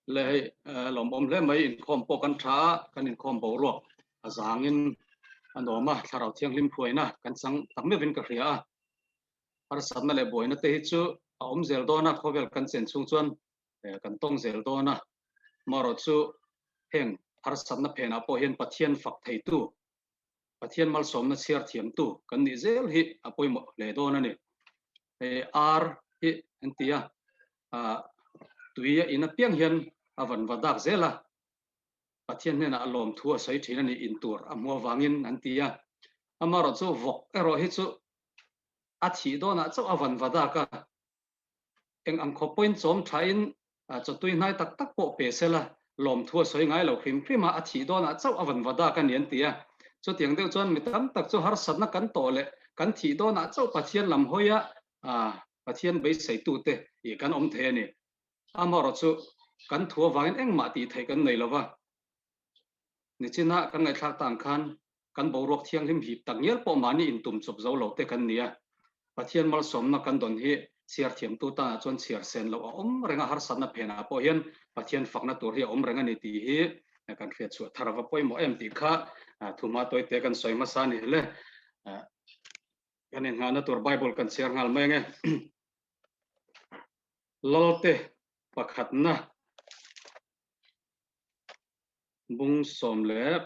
Le hei lawmawm hle mai inkhawm pawh kan tha a, kan inkhawm boruak a zangin a nuam a, thlarau thianghlim hruaina kan chang tak meuhin ka hria a. Harsatna leh buaina te hi chu a awm zel dawn a, khawvel kan chen chhung chuan kan tawng zel dawn a. Amaherawh chu heng harsatna phenah pawh hian Pathian fak theitu Pathian malsawmna chhiar thiamtu kan nih zel hi a pawimawh hle dawn a ni. Hei ar hi an ti a, tui a in apiang hian a van va dak zel a, Pathian hnenah a lawmthu a sawi thin a ni, in tur a hmu avangin an ti a. Amaherawh chu vawk erawh hi chu a thih dawnah chauh a van va dak a, Eng ang khawp pawhin chawm thain chawtui hnai tak tak pawh pe sela, lawmthu a sawi ngai lo hrim hrim a, a thih dawnah chauh a van va dak a ni an ti a. Chutiang deuh chuan mi tam tak chu harsatna kan tawh leh kan thih dawnah chauh Pathian lam hawia Pathian beiseitute ih kan awm thei a ni. Amaherawh chu kan thu avangin engmah tih theih kan nei lo va. Nichina kan ngaihthlak ta ang khan kan boruak thianghlim hip tak ngial pawh mahni intum chawp zo lo te kan ni a. Pathian malsawmna kan dawn hi chhiar thiamtu tanah chuan chhiar sen loh a awm reng a, harsatna phenah pawh hian Pathian fakna tur hi a awm reng a ni tih hi kan hriat chhuah thar a va pawimawh em tih kha thuhma tawite kan sawi hmasa a ni hle. Kan inngahna tur Bible kan chhiar nghal mai ange. Lalte pakhatna. Bung 11,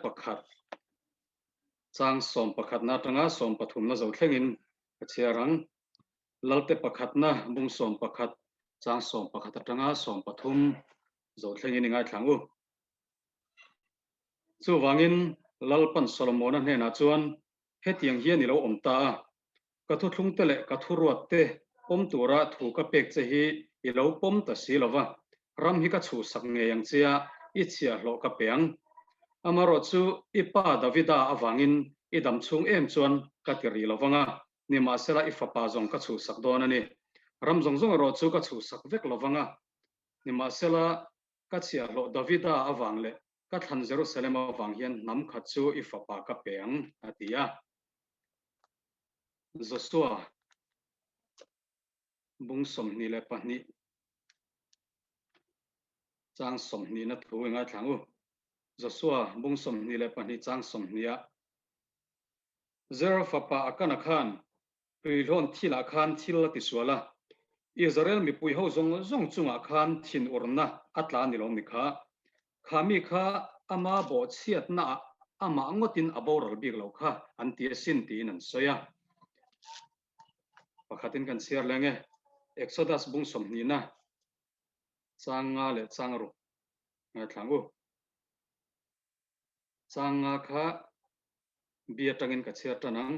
chang sawmpakhatna atanga sawmpathumna zo thlengin ka chhiar ang. Lalte pakhatna bung 11, chang 11 atanga 13 zo thlengin i ngaithla ang u. Chuvangin Lalpan Solomona hnenah chuan Hetiang hian i lo awm ta a, ka thuthlungte leh ka thuruatte pawm tura thu ka pek che hi i lo pawm ta si lo va, ram hi ka chhuhsak ngei ang che a, i chhiahhlawh ka pe ang. Amaherawh chu i pa Davida avangin i dam chhung em chuan ka ti rih lo vang a, nimahsela i fapa zawng ka chhuhsak dawn a ni. Ram zawng zawng erawh chu ka chhuhsak vek lo vang a, nimahsela ka chhiahhlawh Davida avang leh Ka thlan Jerusalem avang hian hnam khat chu i fapa ka pe ang, a ti a. Josua bung 22 chang sawmhnihna thu i ngaithla ang u. Josua bung 22 chang sawmhnih ah Zera fapa Akana khan Tuihlawn thilah khan thil a tisual a, Israel mipui ho zawng zawng chungah khan thinurna a tla ni lo mi kha. Kha mi kha ama bawhchhiatnaah amah ngawtin a boral bik lo kha an ti asin tiin an sawi a. Pakhatin kan chhiar leng e, Exodus bung sawmhnihna chang nga leh chang ruk ngaithla ang u. Chang nga kha bi atangin ka chhiar tan ang.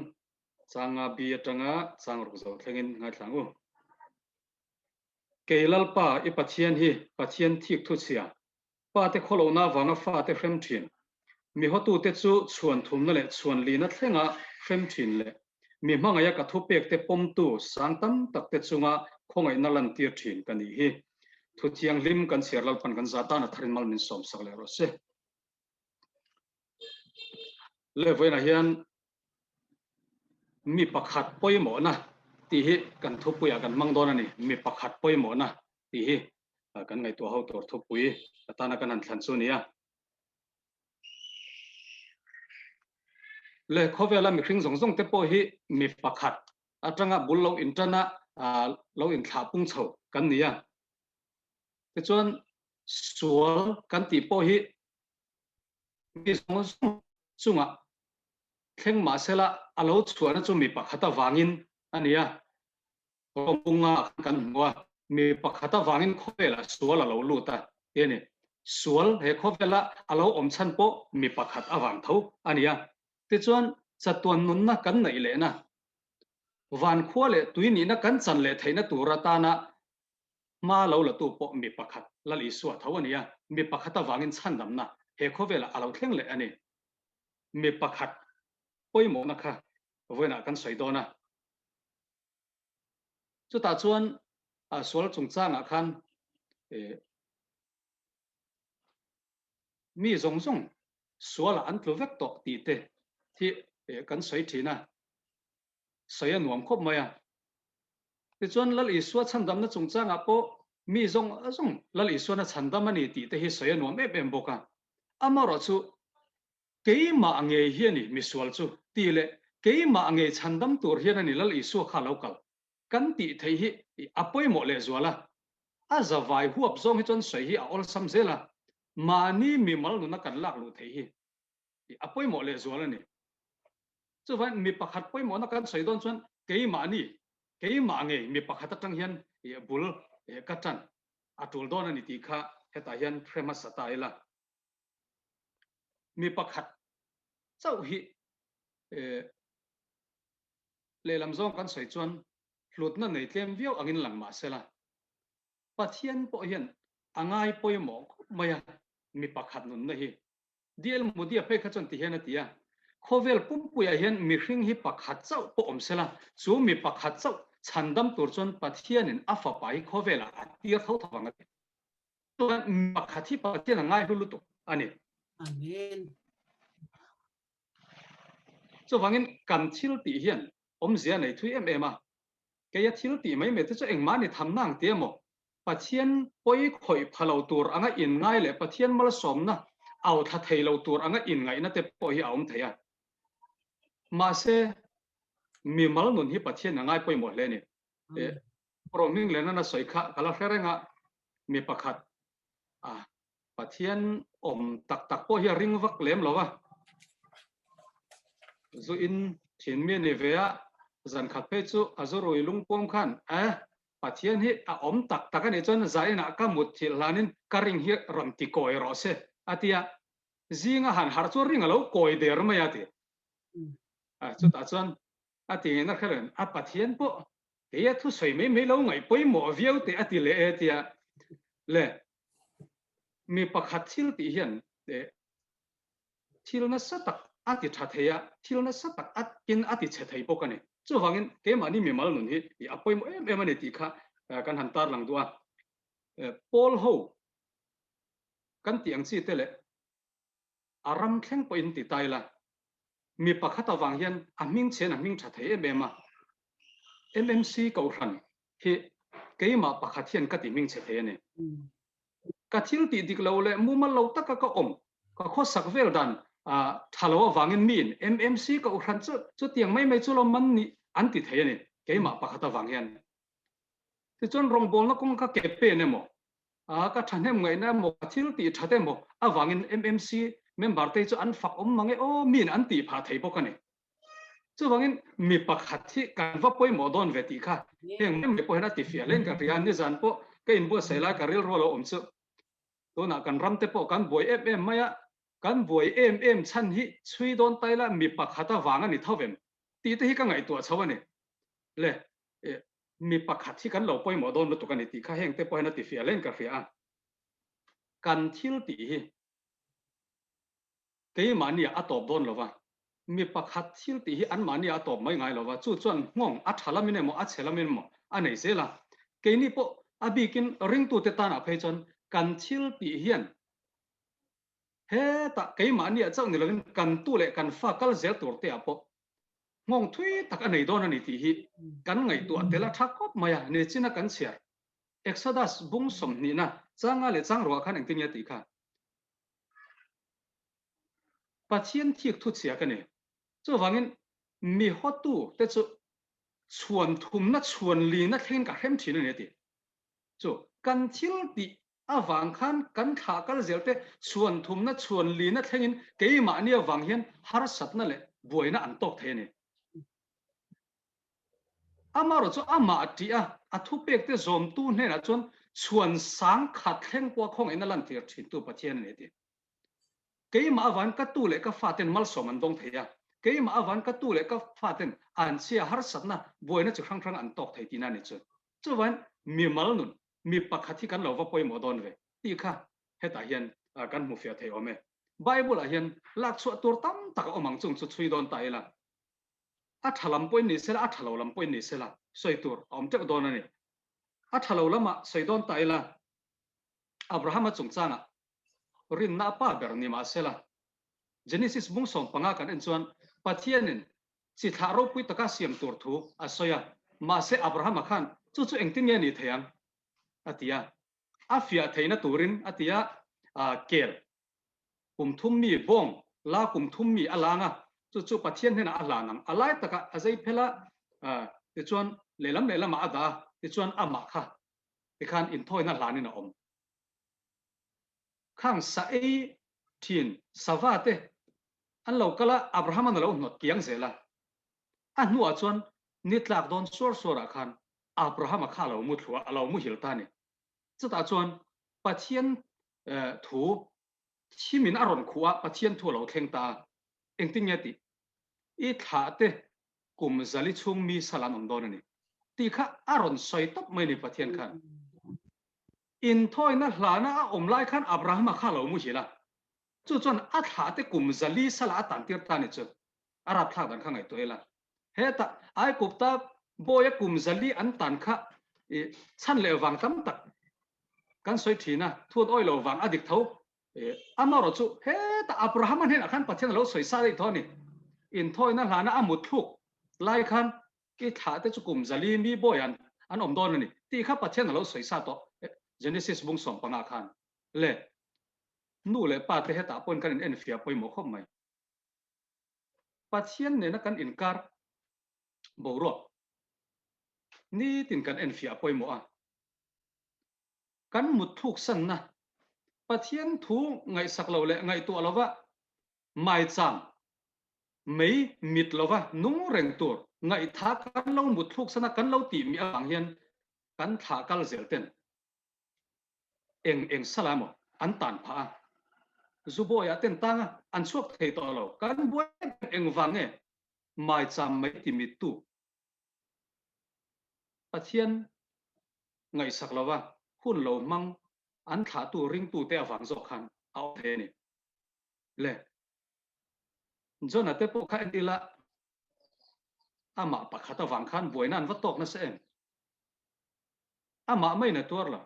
Chang nga bi atanga chang ruk zo thlengin ngaithla ang u. Kei Lalpa i Pathian hi Pathian thik thu chhia, pate khawlohna avanga fate hrem thin, mi hawtute chu chhuan thumna leh chhuan lina thlenga hrem thin leh mi hmangaih a ka thupekte pawmtu sang tam takte chunga khawngaihna lantir thin ka nih hi. Thu thianghlim kan chhiar Lalpan kan za tan a tharin mal min sawmsak leh rawh se. Le vawiinah hian mi pakhat pawimawhna tih hi kan thupuiah kan hmang dawn a ni. Mi pakhat pawimawhna tih hi kan ngaihtuah ho tur thupui atana kan han thlan chu a ni a. Le khawvela mihring zawng zawng te pawh hi mi pakhat atanga bul lo inṭana lo inthlah pung chho kan ni a. Tichuan sual kan tih pawh hi mi zawng zawng chungah thleng mahsela a lo chhuahna chu mi pakhat avangin a ni a. Rawmpunga kan hmu a, mi pakhat avangin khawvelah sual a lo lut a ti a ni. Sual he khawvela a lo awm chhan pawh mi pakhat avang tho a ni a. Tichuan chatuan nunna kan neih lehna, van khua leh tui nihna kan chan leh theihna tur atana Hma lo latu pawh mi pakhat Lal Isua tho a ni a, mi pakhat avangin chhandamna he khawvelah a lo thleng leh a ni. Mi pakhat pawimawhna kha vawiinah kan sawi dawn a. Chutah chuan sual chungchangah khan mi zawng zawng sualah an tlu vek tawh tih te hi kan sawi thin a. Sawi a nuam khawp mai a. Tichuan Lal Isua chhandamna chungchangah pawh. Mi zawng zawng Lal Isuan a chhandam a ni tih te hi sawi a nuam em em bawk a. Amaherawh chu keimah ngei hi a ni misual chu tih leh keimah ngei chhandam tur hian a ni Lal Isua kha lo kal kan tih theih hi a pawimawh lehzual a. A zavai huap zawng hi chuan sawi hi a awlsam zel a, mahni mimal nuna kan lak luh theih hi a pawimawh lehzual a ni. Chuvangin mi pakhat pawimawhna kan sawi dawn chuan keimahni, keimah ngei mi pakhat atang hian bul ka tan a tul dawn a ni tih kha hetah hian hre hmasa ta ila. Mi pakhat chauh hi lehlam zawng kan sawi chuan hlutna nei tlem viau angin lang mah sela, Pathian pawh hian a ngai pawimawh khawp mai a mi pakhat nunna hi. DL Moody-a phei kha chuan ti hian a ti a, Khawvel pumpuiah hian mihring hi pakhat chauh pawh awm sela, chu mi pakhat chauh chhandam tur chuan Pathianin a fapa hi khawvelah a tir tho tho vang a ti. Chuan mi pakhat hi Pathian a ngai hlu lutuk a ni. Amen. Chuvangin kan thil tih hian awmzia nei thui em em a, keia thil tih mai mai te chu engmah ni tham nang ti emaw Pathian pawi khawih pha lo tur anga inngai leh Pathian malsawmna au thla thei lo tur anga inngaihna te pawh hi a awm thei a. Mahse, mimal nun hi Pathian a ngai pawimawh hle a ni. Rohming leh nana sawi kha ka la hre reng a, mi pakhat a Pathian awm tak tak pawh hi a ring vak lem lo a, zu in thin mi a ni ve a, zan khat phei chu a zu rui lungpuam khan eh Pathian hi a awm tak tak a nih chuan zainah ka mut thilh hlanin ka ring hi rawn ti kawi rawh se a ti a, zinga han harh chu ring a lo kawi der mai a ti. Chutah chuan a ti ngei na hre reng a Pathian pawh kei a thusawi mai mai lo ngaih pawimawh viau teh a ti leh e tia le Mi pakhat thil tih hian thil nasa tak a ti tha thei a, thil nasa tak a in a ti chhe thei bawk a ni. Chuvangin keimahni mimal nun hi a pawimawh em em a ni tih kha kan han tarlang duh a. Pawl ho kan tih ang chi te leh a ram thleng pawhin ti ta ila, mi pakhat avang hian a hming chhen a hming tha thei em em a. MMC Kohhran hi keimah pakhat hian ka ti hming chhe thei a ni. Ka thil tih dik lo leh mumal lo taka ka awm, ka khawsak vel dan tha lo avangin miin MMC Kohhran chu chutiang mai mai chu lo man nih an ti thei a ni, keimah pakhat avang hian. Tichuan rawngbawlna kawng ka ke pen emaw, ka thahnem ngaihna emaw, ka thil tih that emaw avangin MMC member te chu an fak awm mang e aw, miin an tih phah thei bawk a ni. Chuvangin mi pakhat hi kan va pawimawh dawn ve tih kha heng mai mai pawh hian a ti fiah hlein ka hria a, nizan pawh ka inbuatsaih lai ka rilru a lo awm chu. Tunah kan ram te pawh kan buai em em mai a, kan buai em em chhan hi chhui dawn tai la mi pakhat avang a ni tho vem tih te hi ka ngaihtuah chho a ni. Le, mi pakhat hi kan lo pawimawh dawn lutuk a ni tih kha heng te pawh hian a ti fiah hlein ka hria a. Kan thil tih hi Keimahniah a tawp dawn lo va, mi pakhat thil tih hi anmahniah a tawp mai ngai lo va, chu chuan nghawng a tha lamin emaw a chhe lamin emaw a nei zel a. Keini pawh a bikin ringtute tanah phei chuan kan thil tih hian hetah keimahniah chauh ni lovin kan tu leh kan fa kal zel tur te ah pawh nghawng thui tak a nei dawn a ni tih hi kan ngaihtuah tel a tha khawp mai a, nichina kan chhiar Exodus bung sawmhnihna changa leh changruah khan engtin nge a tih kha? Pathian thik thu chhia ka ni. Chuvangin mi hawtu te chu chhuan thumna chhuan lina thlengin ka hrem thin a ni a ti. Chu kan thil tih avang khan kan thlah kal zel te chhuan thumna chhuan lina thlengin keimahni avang hian harsatna leh buaina an tawk thei a ni. Amaherawh chu amah ṭih a, a thupekte zawmtu hnenah chuan chhuan sang khat thleng pawha khawngaihna lantir ṭhintu Pathian a ni a ti. Keimah avangin ka tu leh ka faten malsawm an dawng thei a, keimah avangin ka tu leh ka faten anchhia harsatna buaina chi hrang hrang an tawk thei tihna a ni chu. Chuvangin mimal nun, mi pakhat hi kan lo va pawimawh dawn ve tih kha hetah hian kan hmu fiah thei awm e. Bible-ah hian lakchhuah tur tam tak a awm ang chung chu chhui dawn ta ila. A tha lam pawhin ni sela, a tha lo lam pawhin ni sela, sawi tur a awm teuh dawn a ni. A tha lo lamah sawi dawn ta ila, Abrahama chungchangah rinna a pa ber ni mah sela, Genesis bung 15 kan en chuan Pathianin chi thlah ropui taka siam tur thu a sawi a, mahse Abrahama khan chu chu engtin nge ni thei ang? a ti a. A fiah theihna turin a ti a, kel kum thum mi bawng la kum thum mi a lang a, chu chu Pathian hnenah a hlan ang. A lai takah a zei phel a, tichuan lehlam lehlamah a dah a, tichuan amah kha tikhan inthawina hlanin a awm. Khang sa ei thin sava te an lo kal a, Abraham-an a lo hnawt kiang zel a. A hnuah chuan ni tlak dawn suar suarah khan Abraham-a kha a lo mu thlu a, a lo muhil ta a ni. Chutah chuan Pathian thu thimin a rawn khuh a, Pathian thu a lo thleng ta a. Engtin nge tih? I thlah te kum zali chhung mi sal an awm dawn a ni tih kha a rawn sawi tawp mai a ni Pathian khan. Inthawina hlana a awm lai khan Abrahama kha a lo muhil a, chu chuan a thlah te kum zali salah a tan tir ta a ni chu. A rapthlak dan kha ngaihtuah ila. Hetah Aikupta bawia kum zali an tan kha i chhan leh vang tam tak kan sawi thin a, thu an awih lo vang a dik tho. Amaherawh chu hetah Abrahama hnenah khan Pathian a lo sawi sa daih tho a ni. Inthawina hlana a mutthluk lai khan I thlah te chu kum zali mi bawi an an awm dawn a ni tih kha Pathian a lo sawi sa tawh Genesis bung 15 khan. Le nu leh pa te hetah pawhin kan in enfiah pawimawh khawp mai. Pathian nena kan inkar boruak nitin kan enfiah pawimawh a. Kan mutthluk sanna Pathian thu ngaihsak lo leh ngaihtuah lova maicham mei mit lova nung reng tur ngaihtha kan lo mutthluk sana kan lo tih mi avang hian kan thlah kal zel ten eng eng sala emaw an tan phah a, Zubawiah ten tang a, an chhuak thei tawh lo, kan buai em em engvang nge maicham mai ti mittu Pathian ngaihsak lova hun lo hmang an thlahtu ringtute avang zawk khan a awm thei a ni. Le John-a te pawh kha en ila amah pakhat avang khan buaina an va tawk nasa em? Amah maiin a tuar lo.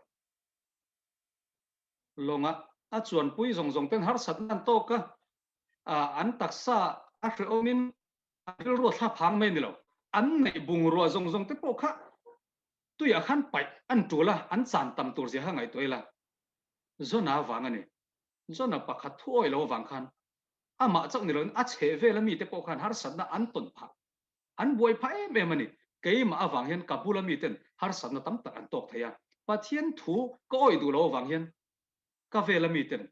Lawnga a chuanpui zawng zawng ten harsatna an tawk a, an taksa a hrehawmin an rilru a thla phang mai a ni lo. An neih bungrua zawng zawng te pawh kha tuiah khan paih an tul a, an chan tam tur zia kha ngaihtuah ila. John-a vang a ni. John-a pakhat thu awih lo avang khan amah chauh ni loin a chheh vela mite pawh khan harsatna an tawn phah. An buai phah em em a ni. Keimah avang hian ka bula miten harsatna tam tak an tawk thei a. Pathian thu ka awih duh lo avang hian ka vela miten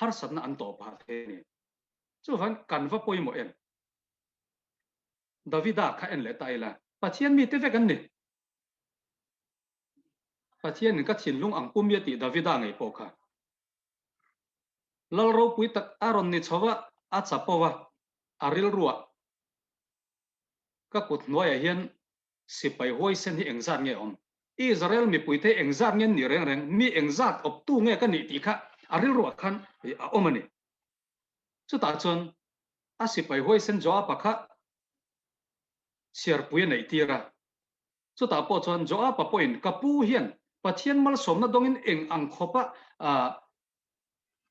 harsatna an tawh phah thei a ni. Chuvang kan va pawimawh em? Davida kha en leh ta ila, Pathian mite vek an ni. Pathianin ka thinlung ang pum i a tih Davida ngei pawh kha. Lal ropui tak a rawn ni chho a, a chapo a, a rilruah ka kut hnuaiah hian sipai huaisen hi engzat nge awm? Israel mipuite engzat nge an nih reng reng? Mi engzat awptu nge ka nih tih kha a rilruah khan a awm a ni. Chutah chuan a sipai huaisen Joaba kha chhiarpui a neih tir a. Chutah pawh chuan Joaba pawhin ka pu hian Pathian malsawmna dawngin eng ang khawpa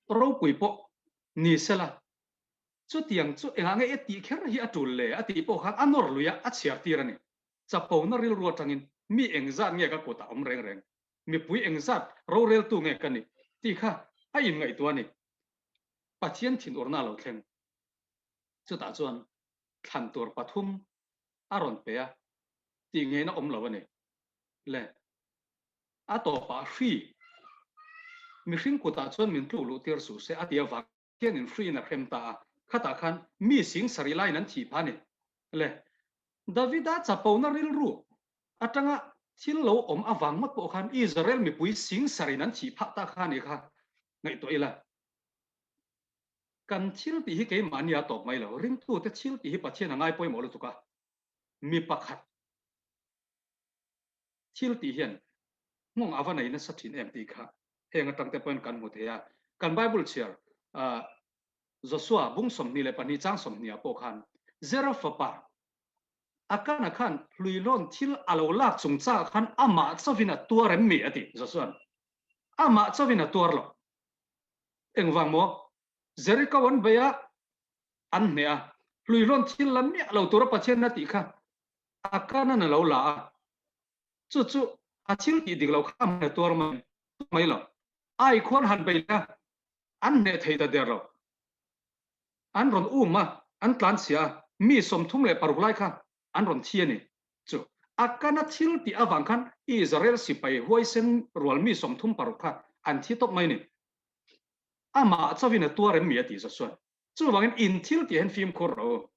ropui pawh ni sela, chutiang chu engah nge i tih kher hi a tul le a tih pawh khan a nawr lui a, a chhiar tir a ni. Chapona rilru atangin mi engzat nge ka kutah awm reng reng, mipui engzat roreltu nge ka nih tih kha a inngaihtuah a ni. Pathian thinurna a lo thleng. Chutah chuan thlan tur pathum a rawn pe a, tih ngeina awm lo a ni. Le, a tawpah hri mihring kutah chuan min tluk luh tir suh se a ti avang hianin hriin a hrem ta a, khatah khan mi sing sarih laiin an thih phah a ni. Le, Davida chapona rilru atanga thil lo awm avang ngawt pawh khan Israel mipui sing sarihin an thih phah ta kha a nih kha ngaihtuah ila. Kan thil tih hi keimahni a tawp mai lo, ringtute thil tih hi Pathian a ngai pawimawh lutuk a, mi pakhat thil tih hian nghawng a va nei nasa thin em tih kha heng atang te pawhin kan hmu thei a. Kan Bible chhiar Joshua bung 22 chang 20 ah pawh khan Zera fapa Akana khan hluihlawn thil a lo lak chungchangah khan amah chauhin a tuar em mi a ti Joshua'n. Amah chauhin a tuar lo. Engvang maw? Jericho an bei a, an hneh a, hluihlawn thil la miah lo tura Pathian a tih kha Akanan a lo la a. Chu chu. A thil tih dik lo kha a hmeh tuar mai mai lo. Ai khuan han bei leh a, an hneh thei ta der lo. An rawn um a, an tlan chhia a, mi 36 lai kha an rawn thi a ni. Chu Akana thil tih avang khan Israel sipai huaisen rual mi 36 kha an thi tawp mai a ni. Amah chauhin a tuar em mi a tih zawt chuan. Chuvangin in thil tih hian fimkhur rawh u.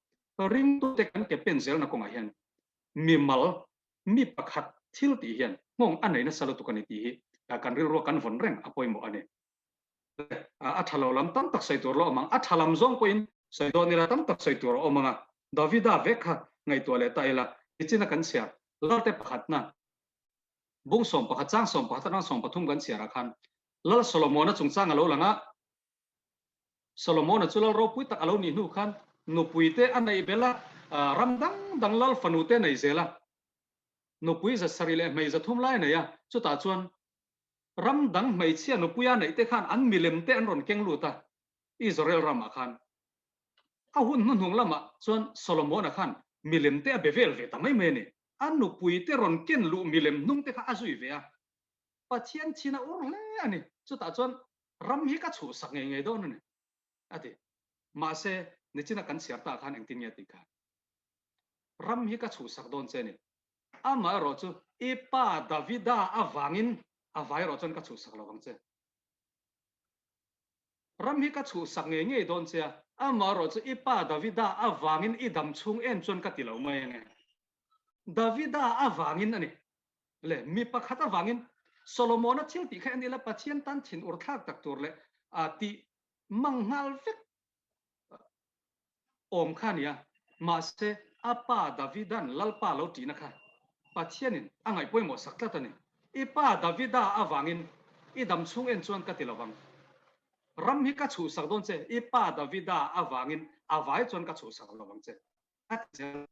Ringtute kan ke pen zelna kawngah hian mimal mi pakhat thil tih hian nghawng a nei nasa lutuk a ni tih hi kan rilrua kan vawn reng a pawimawh a ni. A tha lo lam tam tak sawi tur lo awm ang, a tha lam zawng pawhin sawi dawn ila tam tak sawi tur a awm ang a, Davida vek kha ngaihtuah leh ta ila, nichina kan chhiar Lalte pakhatna bung 11 chang 11 atang 13 kan chhiarah khan Lal Solomona chungchang a lo lang a, Solomona chu lal ropui tak a lo nih hnu khan nupui te a neih belh a, ram dang dang lal fanu te a nei zel a. Nupui 700 leh hmei 300 lai a nei a, chutah chuan ram dang hmeichhia nupui a neih te khan an milem te an rawn keng lut a, Israel ramah khan. A hun hnuhnung lamah chuan Solomona khan milem te a be vel ve ta mai mai a ni. A nupui te rawn ken luh milem hnung te kha a zui ve a, Pathian thin a ur hle a ni. Chutah chuan ram hi ka chhuhsak ngei ngei dawn a ni, a ti. Mahse, nichina kan chhiar tah khan engtin nge a tih kha? Ram hi ka chhuhsak dawn che a ni. Amaherawh chu i pa Davida avangin a vai erawh chuan ka chhuhsak lo vang che. Ram hi ka chhuhsak ngei ngei dawn che a, amaherawh chu i pa Davida avangin i dam chhung em chuan ka ti lo mai ange. Davida avangin a ni. Le mi pakhat avangin Solomona thil tih kha en ila Pathian tan thin ur thlak tak tur leh tih mang nghal vek awm kha a ni a. Mahse, a pa Davida'n Lalpa lo tihna kha Pathianin a ngaih pawimawh sak tlat a ni. I pa Davida avangin i dam chhung en chuan ka ti lovang. Ram hi ka chhuhsak dawn che, i pa Davida avangin a vai chuan ka chhuhsak lovang che. A ti zel.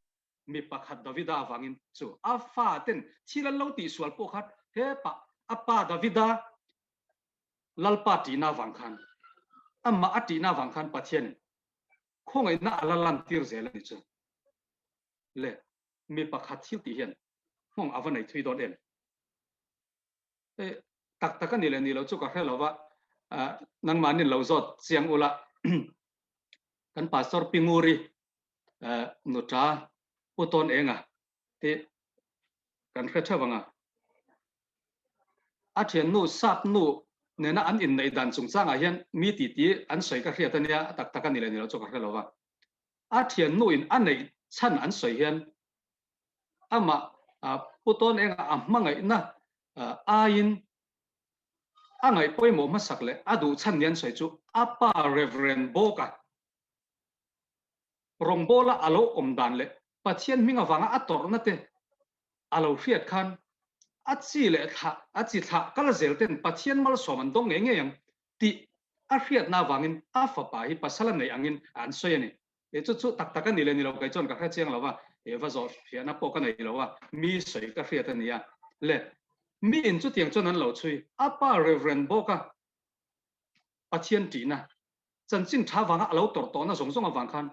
Mi pakhat Davida avangin chu a fa ten thil an lo tihsual pawh khan hepa a pa Davida Lalpa tihna avang khan amah a tihna avang khan Pathianin khawngaihna a la lantir zel a ni chu. Le mi pakhat thil tih hian nghawng a va nei thui dawn em? Tak tak a ni leh ni lo chu ka hre lo va, nangmahni lo zawt chiang ula kan Pastor Pi Nguri nuta Pu Tawn Enga hi kan hre theuh ang a. A thiannu sap nu nena an inneih dan chungchangah hian mi titi an sawi ka hriat a nia, a tak tak a ni leh ni lo chu ka hre lo va. A thiannu in a neih chhan an sawi hian amah Pu Tawn Enga a hmangaihna aiin a ngaih pawimawh hmasak leh a duh chhan ni an sawi chu a pa Reverend Bawka rawngbawla a lo awm dan leh Pathian hming avanga a tawrhna te a lo hriat khan a chi leh thlah a chi thlah kal zel ten Pathian malsawm an dawng ngei ngei ang tih a hriatna avangin a fapa hi pasal a neih angin an sawi a ni. He chu chu tak tak a ni leh ni lo kei chuan ka hre chiang lo va, he va zawh hriatna pawh ka nei lo a, mi sawi ka hriat a ni a. Le mi in chutiang chuan an lo chhui a pa Reverend bawk a Pathian ṭihna chanchin ṭha vanga a lo tawrh tawhna zawng zawng avang khan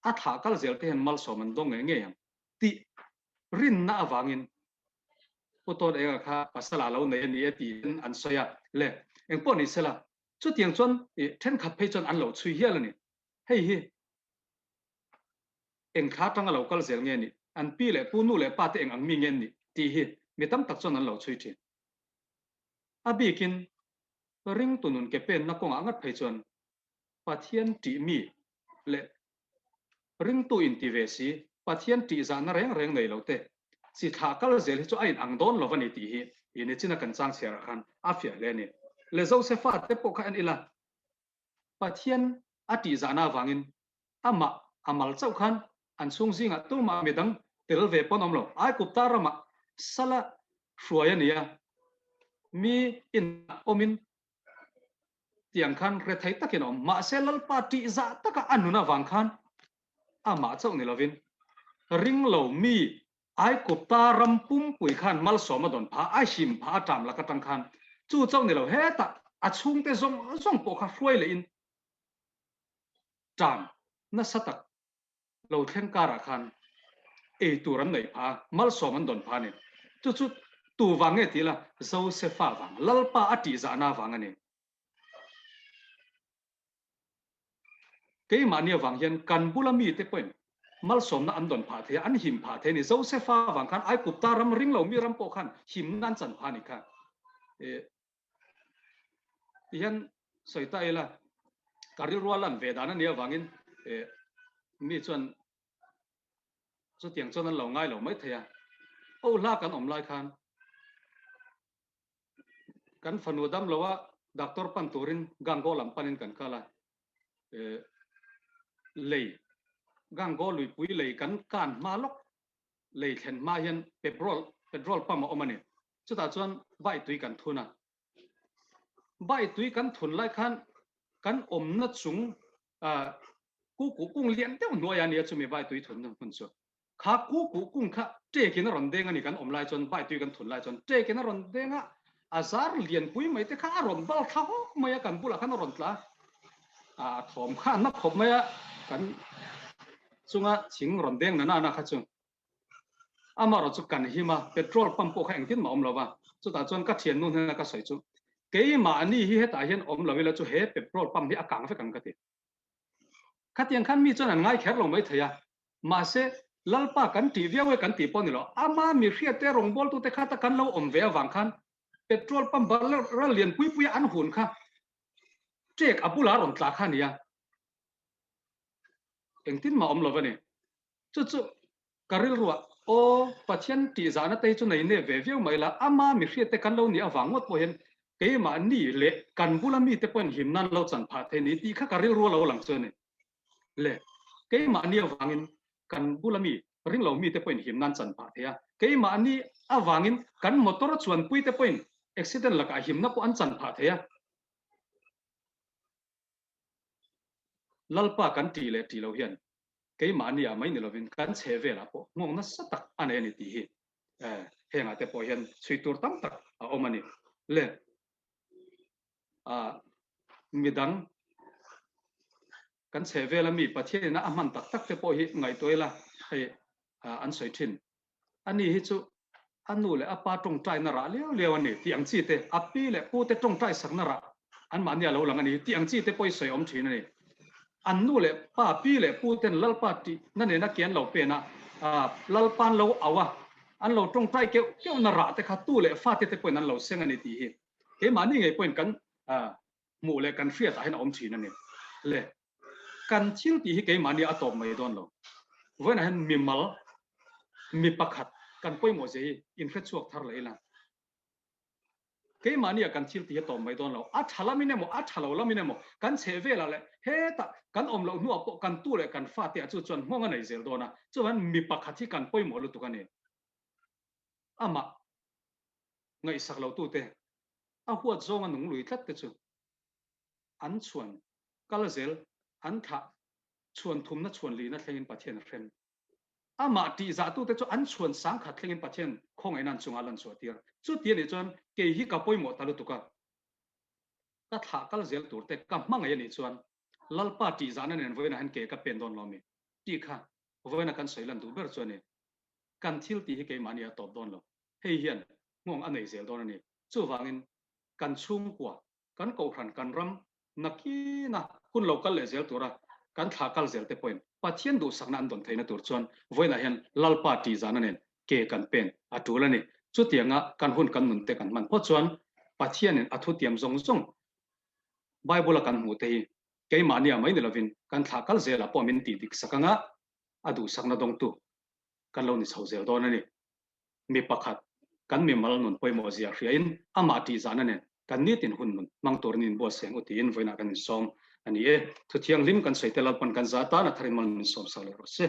a thlah kal zel te hian malsawm an dawng ngei ngei ang tih rinna avangin Pu Tawn Enga kha pasal a lo nei a ni e tiin an sawi a. Le engpawh ni sela chutiang chuan ṭhenkhat phei chuan an lo chhui hial a ni. Hei hi eng thla atanga lo kal zel nge nih, an pi leh pu, nu leh pa te eng ang mi nge an nih tih hi mi tam tak chuan an lo chhui thin. A bikin ringtu nun ke penna kawngah ngat phei chuan Pathian tih mi leh ringtu inti ve si, Pathian tih zahna reng reng nei lo te chi thlah kal zel hi chu a inang dawn lo a ni tih hi i nichina kan chang chhiarah khan a fiah hle a ni. Le Josefa te pawh kha en ila Pathian a tihzahna avangin amah a mal chauh khan an chhung zingah tumah midang tel ve pawn awm lo. Aigupta ramah sala hruai a ni a, mi inah awmin tiang khan rethei takin a awm. Mahse Lalpa tihzah taka a nun avang khan amah chauh ni lovin ringlo mi Aigupta ram pumpui khan malsawm a dawn phah, a him phah a ṭam lak aṭang khan chu chauh ni lo hetah a chhungte zawng zawng pawh kha hruai lehin ṭam nasa tak lo thleng karah khan ei tur an neih phah a, malsawm an dawn phah a ni. Chu chu. Tu vang nge ti la, Josefa vang, Lalpa a tihzahna vang a ni. Keimahni avang hian kan bula mite pawhin malsawmna an dawn phah thei a, an him phah thei a ni. Josefa vang khan Aigupta ram ring lo mi ram pawh khan himna an chan phah a ni kha. Ti hian sawi ta ila, ka rilrua lan ve dan a nih avangin mi chuan chutiang chuan an lo ngai lo mai thei a. Aw hla kan awm lai khan Kan fanu dam lo a, doctor pan turin Gango lam panin kan kal a, lei, Gango luipui lei kan kan hma lawk, lei thlen hma hian petrol, petrol pump a awm a ni. Chutah chuan bai tui kan thun a. Bai tui kan thun lai khan kan awmna chung kukuh kung lian deuh hnuai a nia chumi bai tui thunna hmun chu. Kha kukuh kung kha ṭekin a rawn deng a ni kan awm lai chuan bai tui kan thun lai chuan ṭekin a rawn deng a, a zar lianpui mai te kha a rawn bal thla hawk mai a kan bulah khan a rawn tla a, a thawm kha a na khawp mai a kan chunga thing rawn deng na na kha chu amaherawh chu kan him a, petrol pump pawh kha engtin mah awm lo va, chutah chuan ka thiannu hnena ka sawi chu keimahni hi hetah hian awm lo ila chu he petrol pump hi a kang vek ang ka ti. Khatiang khan mi chuan an ngai kher lo mai thei a, mahse Lalpa kan tih viau e kan tih pawh ni lo, ama mi hriate rawngbawltute khata kan lo awm ve avang khan petrol pump ral lian pui puia an hun kha ṭek a bulah a rawn tla kha a ni a, engtin mah awm lo a ni. Chu chu Ka rilruah, Aw, Pathian tihzahna te hi chu nei nep ve viau mai la, ama mi hriatte kan lo nih avang ngawt pawh hian keimah ni leh kan bula mite pawhin him nan lo chan phah thei ni tih kha ka rilru a lo lang chu a ni. Le, keimah ni avangin kan bula mi ring lo mite pawhin him nan chan phah thei a, keimah ni avangin kan motor chuanpuite pawhin accident lakah himna pawh an chan phah thei a. Lalpa kan tih leh tih lo hian keimahni ah mai ni lovin kan chhe velah pawh nghawng nasa tak a nei a ni tih hi hengah te pawh hian chhui tur tam tak a awm a ni. Le midang kan chhe vela mi Pathianina a hman tak tak te pawh hi ngaihtuah ila hei an sawi thin. Ani hi chu a nu leh a pa tawngtaina rah liau liau a ni tih ang chi te, a pi leh pu te tawngtai sakna rah anmahni a lo lang a ni tih ang chi te pawh i sawi awm thin a ni. An nu leh pa, pi leh pu ten Lalpa tihna nena ke an lo pen a, Lalpa'n lo au a, an lo tawngtai keuh keuhna rah te kha tu leh fate te pawhin an lo seng a ni tih hi keimahni ngei pawhin kan hmuh leh kan hriatah hian a awm thin a ni. Le, kan thil tih hi keimahni a tawp mai dawn lo. Vawiinah hian mimal, mi pakhat kan pawimawh zia hi inhre chhuak thar leh ila. Keimahnia kan thil tih hi a tawp mai dawn lo. A tha lamin emaw, a tha lo lamin emaw, kan chheh velah leh hetah kan awm loh hnuah pawh kan tu leh kan fate ah chu chuan nghawng a nei zel dawn a. Chuvangin mi pakhat hi kan pawimawh lutuk a ni. Amah ngaihsak lo tute A huat zawnga nung lui tlat te chu an chhuan kal zel, an thlah chhuan thumna chhuan lihna thlengin Pathian a hrem. Amah tihzahtute chu an chhuan sangkhat thlengin Pathian khawngaihna an chungah lan chhuah tir. Chuti a nih chuan kei hi ka pawimawh ta lutuk a, ka thlah kal zel tur te ka hmangaih a nih chuan Lalpa tihzahna nen vawiinah hian ke ka pen dawn lo mi? Tih kha vawiina kan sawi lan duh ber chu a ni. Kan thil tih hi keimahni a tawp dawn lo. Hei hian nghawng a nei zel dawn a ni. Chuvangin kan chhungkua, kan kohhran, kan ram nakina hun lo kal leh zel tura kan thlah kal zel te pawhin Pathian duhsakna an dawn theihna tur chuan vawiinah hian Lalpa tihzahna nen ke kan pen a tul a ni. Chutianga kan hun kan nun te kan hman phawt chuan Pathianin a thutiam zawng zawng Bible-a kan hmuh te hi keimahnia mai ni lovin kan thlah kal zelah pawh min tih dik sak anga a duhsakna dawngtu kan lo ni chho zel dawn a ni. Mi pakhat kan mimal nun pawimawh zia hriain amah tihzahna nen kan nitin hun nun hmang turin inbuatsaih ang u tiin vawiinah kan insawm a ni e. Thuthianghlim kan sawi te Lalpan kan zah tan a tharin mal min sawm sak leh rawh se.